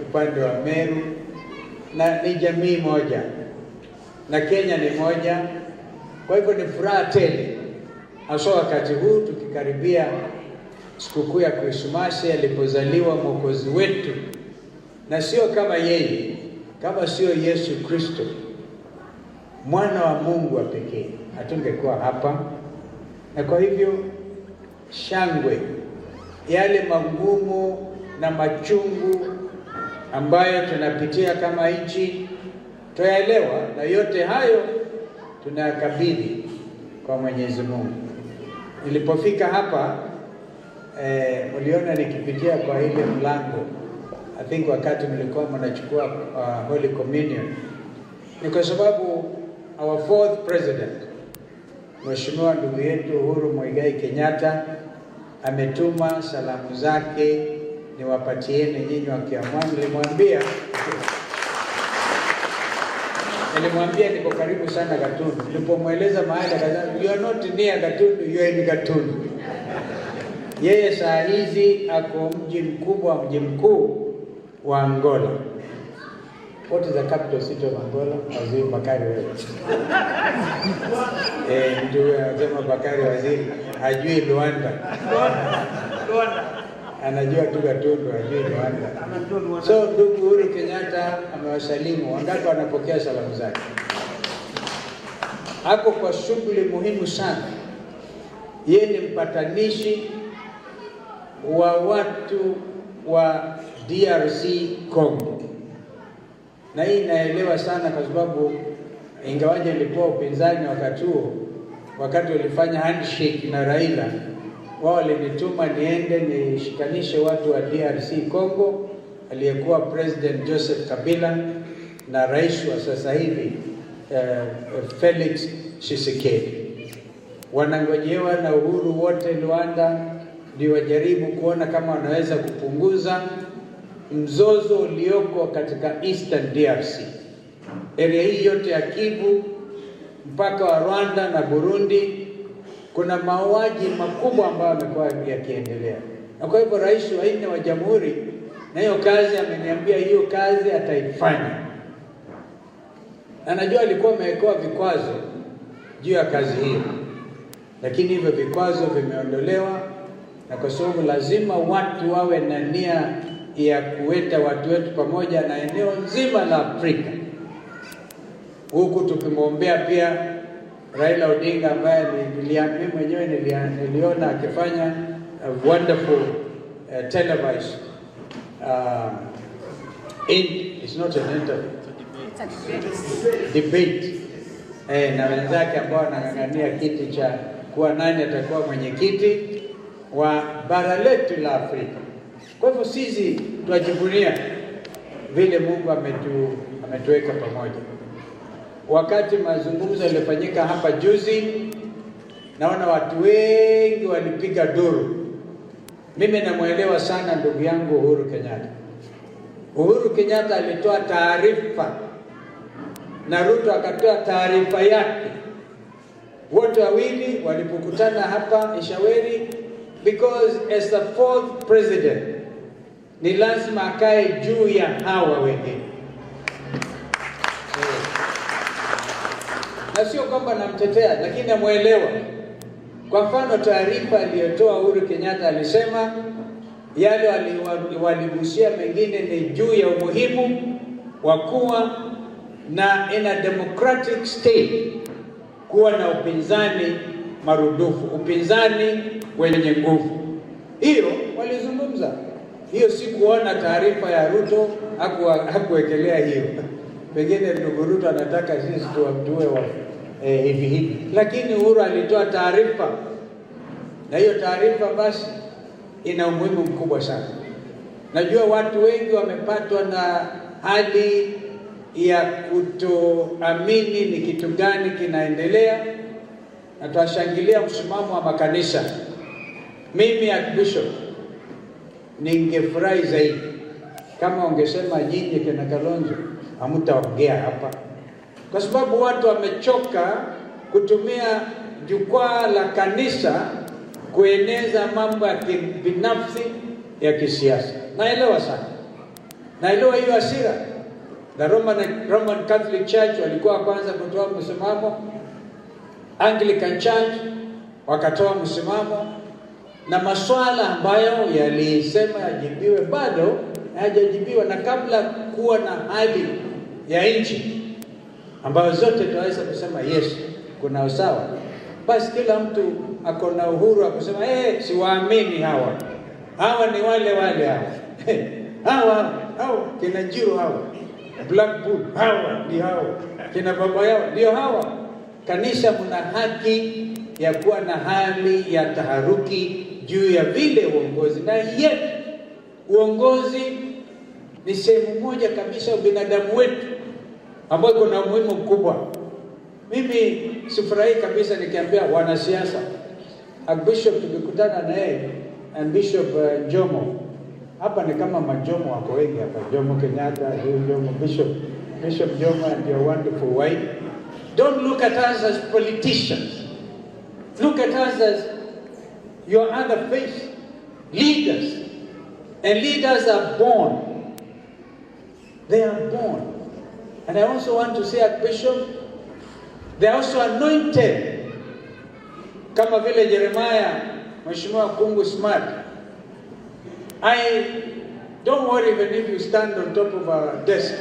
upande wa Meru, na ni jamii moja na Kenya ni moja. Kwa hivyo ni furaha tele, haswa wakati huu tukikaribia sikukuu ya Krismasi alipozaliwa Mwokozi wetu, na sio kama yeye, kama sio Yesu Kristo mwana wa Mungu wa pekee, hatungekuwa hapa. Na kwa hivyo shangwe, yale magumu na machungu ambayo tunapitia kama nchi twayaelewa, na yote hayo tunayakabidhi kwa Mwenyezi Mungu. Nilipofika hapa mliona nikipitia kwa ile mlango, I think wakati mlikuwa mnachukua Holy Communion, ni kwa sababu our fourth president, Mheshimiwa ndugu yetu Uhuru Muigai Kenyatta, ametuma salamu zake niwapatieni nyinyi wa Kiamwani. Nilimwambia niko karibu sana Gatundu. Nilipomweleza mahali akasema, "You are not near Gatundu, you are in Gatundu." Yeye saa hizi ako mji mkubwa, mji mkuu wa Angola. What is the capital city of Angola? Waziri Bakari wewe. Mtu huyo anasema Bakari waziri hajui Luanda. Luanda. Anajua tu Gatundu, hajui Luanda. Anajua Luanda. So ndugu Uhuru Kenyatta amewasalimu. Wangapi wanapokea salamu zake? Ako kwa shughuli muhimu sana. Yeye ni mpatanishi wa watu wa DRC Congo, na hii inaelewa sana kwa sababu ingawaje ilikuwa upinzani wakati huo, wakati walifanya handshake na Raila, wao walinituma niende nishikanishe watu wa DRC Congo, aliyekuwa President Joseph Kabila na rais wa sasa hivi Felix Tshisekedi. Wanangojewa na Uhuru wote Luanda, ndio wajaribu kuona kama wanaweza kupunguza mzozo ulioko katika Eastern DRC, area hii yote ya Kivu mpaka wa Rwanda na Burundi, kuna mauaji makubwa ambayo yamekuwa yakiendelea, na kwa hivyo rais wa nne wa jamhuri, na hiyo kazi ameniambia hiyo kazi ataifanya, na najua alikuwa amewekewa vikwazo juu ya kazi hiyo, lakini hivyo vikwazo vimeondolewa, na kwa sababu lazima watu wawe na nia ya kuweta watu wetu pamoja na eneo nzima la Afrika, huku tukimwombea pia Raila Odinga ambaye mimi mwenyewe niliona akifanya a wonderful televised it's not an interview, debate na wenzake ambao wanang'ang'ania kiti cha kuwa nani atakuwa mwenyekiti wa bara letu la Afrika. Kwa hivyo sisi twajivunia vile Mungu ametuweka pamoja. Wakati mazungumzo yalifanyika hapa juzi, naona watu wengi walipiga duru. Mimi namwelewa sana ndugu yangu Uhuru Kenyatta. Uhuru Kenyatta alitoa taarifa na Ruto akatoa taarifa yake, wote wawili walipokutana hapa Ichaweri, because as the fourth president ni lazima akae juu ya hawa wengine, na sio kwamba namtetea, lakini namwelewa. Kwa mfano, taarifa aliyotoa Uhuru Kenyatta alisema yale waligusia mengine ni juu ya umuhimu wa kuwa na in a democratic state, kuwa na upinzani marudufu, upinzani wenye nguvu. Hiyo walizungumza. Hiyo si kuona taarifa ya Ruto hakuwekelea hiyo. Pengine ndugu Ruto anataka sisi tuwe wa hivi hivi, lakini Uhuru alitoa taarifa, na hiyo taarifa basi ina umuhimu mkubwa sana. Najua watu wengi wamepatwa na hali ya kutoamini ni kitu gani kinaendelea, na twashangilia msimamo wa makanisa. Mimi Archbishop ningefurahi zaidi kama ungesema nyinyi kina Kalonzo hamtaongea hapa, kwa sababu watu wamechoka kutumia jukwaa la kanisa kueneza mambo ya kibinafsi ya kisiasa. Naelewa sana. Naelewa hiyo hasira. The Roman Catholic Church walikuwa kwanza kutoa msimamo, Anglican Church wakatoa msimamo, na maswala ambayo yalisema yajibiwe bado hayajajibiwa, na kabla kuwa na hali ya nchi ambayo zote tunaweza kusema yes, kuna usawa, basi kila mtu ako na uhuru wa kusema hey, siwaamini hawa, hawa ni wale wale hawa hawa hawa kina Njiru hawa Black Bull hawa ni hawa kina baba yao ndio hawa. Kanisa, mna haki ya kuwa na hali ya taharuki juu ya vile uongozi, na yet uongozi ni sehemu moja kabisa ya binadamu wetu ambayo iko na umuhimu mkubwa. Mimi sifurahii kabisa nikiambia wanasiasa. Archbishop tukikutana na yeye and Bishop Jomo hapa ni kama majomo wako wengi hapa, Jomo Kenyatta, huyu Jomo, Bishop Jomo and your wonderful wife. Don't look at us as politicians. Look at us as your other face, leaders. And leaders are born. They are born. And I also want to say, Archbishop, they are also anointed. Kama vile Jeremiah, Mheshimiwa Kungu Smart. I don't worry even if you stand on top of a desk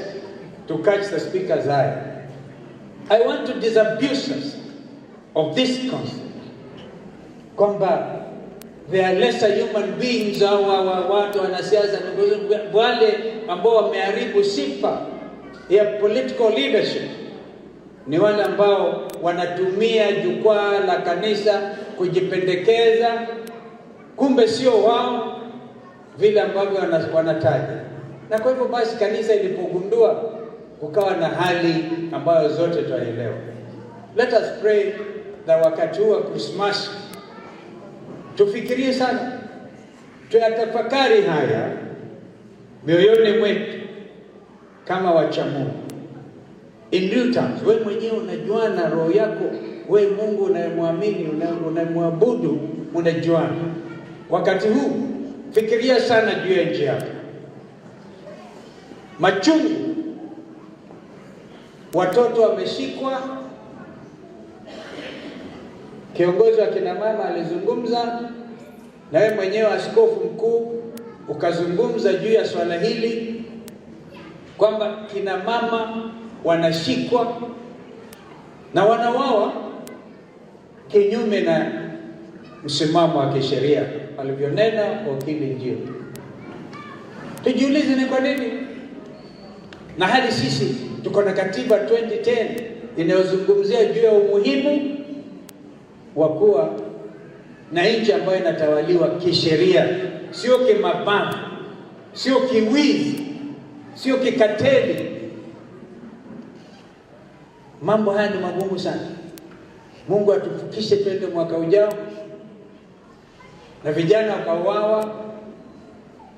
to catch the speaker's eye. I want to disabuse us of this concept kwamba they are lesser human beings au watu wanasiasa wale ambao wameharibu sifa ya political leadership ni wale ambao wanatumia jukwaa la kanisa kujipendekeza, kumbe sio wao vile ambavyo wanataja. Na kwa hivyo basi, kanisa ilipogundua, kukawa na hali ambayo zote twaelewa. Let us pray that wakati huu wa Krismasi tufikirie sana, tuyatafakari haya mioyoni mwetu kama wacha Mungu. In real terms, we mwenyewe unajuana roho yako, we Mungu unayemwamini, unayemwabudu, unajuana. Wakati huu fikiria sana juu ya nchi yako, machungu, watoto wameshikwa. Kiongozi wa kina mama alizungumza, na wewe mwenyewe askofu mkuu ukazungumza juu ya swala hili kwamba kina mama wanashikwa na wanauawa kinyume na msimamo wa kisheria alivyonena wakili Njiru. Tujiulize ni kwa nini, na hali sisi tuko na katiba 2010 inayozungumzia juu ya umuhimu wa kuwa na nchi ambayo inatawaliwa kisheria, sio kimabavu, sio kiwizi, sio kikateli. Mambo haya ni magumu sana. Mungu atufikishe twende mwaka ujao, na vijana wakauawa.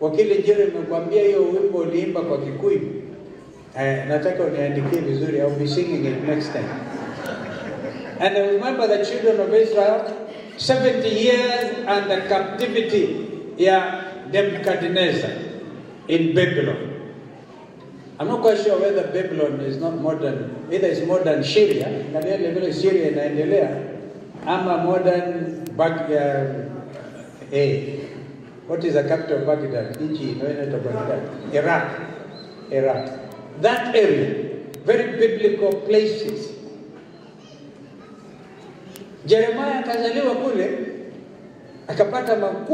Wakili Njiru, nimekuambia hiyo wimbo uliimba kwa Kikuyu. Nataka uniandikie vizuri. I'll be singing it next time. And I remember the children of Israel 70 years under captivity ya Nebuchadnezzar in Babylon. I'm not quite sure whether Babylon is not modern, either it's modern Syria, angalia vile Syria inaendelea, ama modern what is the capital of Baghdad? Nchi inaitwa Baghdad. Iraq. Iraq. That area, very biblical places. Jeremiah akazaliwa kule, akapata makuu.